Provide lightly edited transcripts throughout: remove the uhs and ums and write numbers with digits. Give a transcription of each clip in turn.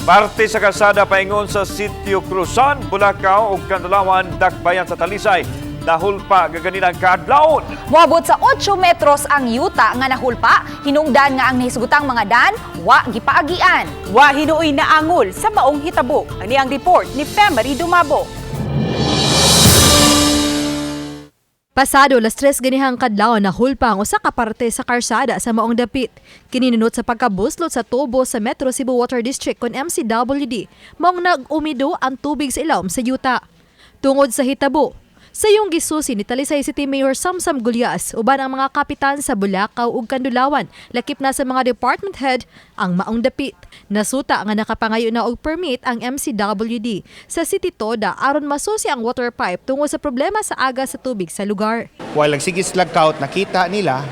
Parte sa kalsada paingon sa Sitio Cruzan, Bulacau ug Kandulawan, Dakbayan sa Talisay, nahulpa gaganinang kaadlawon. Moabot sa 8 metros ang yuta nga nahulpa, hinungdan nga ang nahisgutang mga dan, wa gipaagian. Wa hinuoy naangol sa maong hitabo. Ani ang report ni Femery Dumabo. Pasado alas 3 ganihang kadlaw, nahulpa ang usa ka parte sa karsada sa maong dapit. Kini nunot sa pagkabuslot sa tubo sa Metro Cebu Water District kon MCWD, maong nag-umido ang tubig sa ilawom sa yuta. Tungod sa hitabo, sayong gisusi ni Talisay City Mayor Samsam Gullas uban ang mga kapitan sa Bulacau ug Kandulawan, lakip na sa mga department head ang maong dapit. Nasuta nga nakapangayo na og permit ang MCWD sa City Toda aron masusi ang water pipe tungod sa problema sa aga sa tubig sa lugar. While nagsige slag count, nakita nila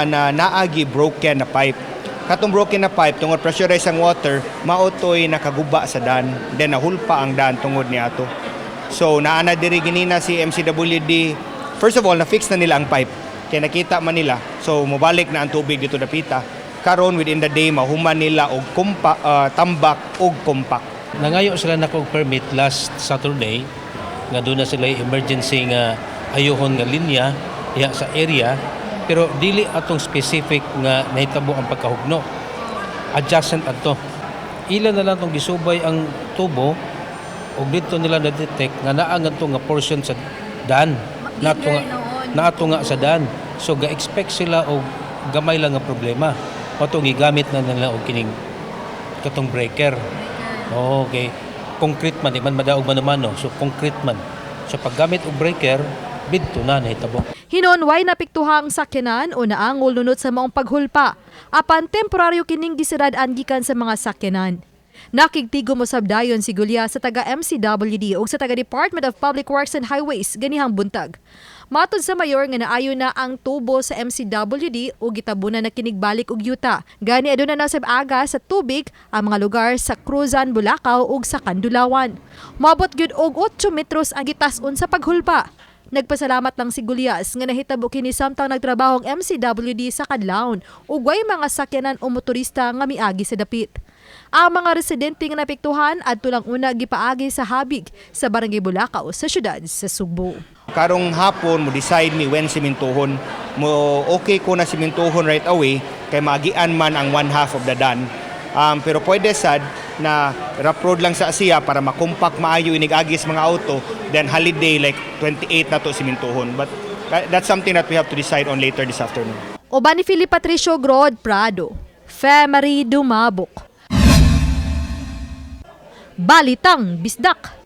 na naagi broken na pipe. Katong broken na pipe, tungod pressurized ang water, mao toy nakaguba sa dan. Then nahulpa ang dan tungod niato. So naa na diri ganina si MCWD. First of all, na-fix na nila ang pipe. Kaya nakita man nila. So mobalik na ang tubig dito dapita. Karon within the day mahuman nila og tambak og compact. Nangayo sila nako og permit last Saturday nga doon na sila emergency nga ayuhon nga linya diha sa area, pero dili atong specific nga nahitabo ang pagkahugno. Adjacent adto. Ila na lang tong gisubay ang tubo ug didto nila na-detect nga naa ngadto nga portion sa dan nato nga naato nga sa dan. So ga-expect sila og gamay lang nga problema, mao gigamit na nila og kining katong breaker. Okay. Concrete man, di man madaog man naman, no. So concrete man. So paggamit og breaker, bidto na nahitabo. Hinon way napiktuhang sakyanan o naangol nunot sa maong paghulpa. Apan temporaryo kining gisirad-an gikan sa mga sakyanan. Nakigtigo mo dayon si Gulya sa taga MCWD ug sa taga Department of Public Works and Highways ganihang buntag. Matod sa mayor nga naayo na ang tubo sa MCWD ug gitabunan na kinigbalik og yuta. Gani aduna na sab aga sa tubig ang mga lugar sa Cruzan, Bulacau ug sa Kandulawan. Moabot gyud og 8 metros ang gitas-on sa paghulpa. Nagpasalamat lang si Gulyas nga nahitabo kini samtang nagtrabaho ang MCWD sa kadlawon ug way mga sakyanan o motorista nga miagi sa dapit. Ang mga residente nga napiktuhan adto lang una gipaagi sa habig sa Barangay Bulacau sa syudad sa Sugbo. Karong hapon mo decide mi when simintuhon. Mo okay ko na simintuhon right away kay maagian man ang one half of the dan. Pero pwede sad na rough road lang sa siya para makumpak maayo inig-agis mga auto, then holiday like 28 na to simintuhon. But that's something that we have to decide on later this afternoon. Uban ni Philip Patricio Grod Prado, Femery Dumabok. Balitang Bisdak.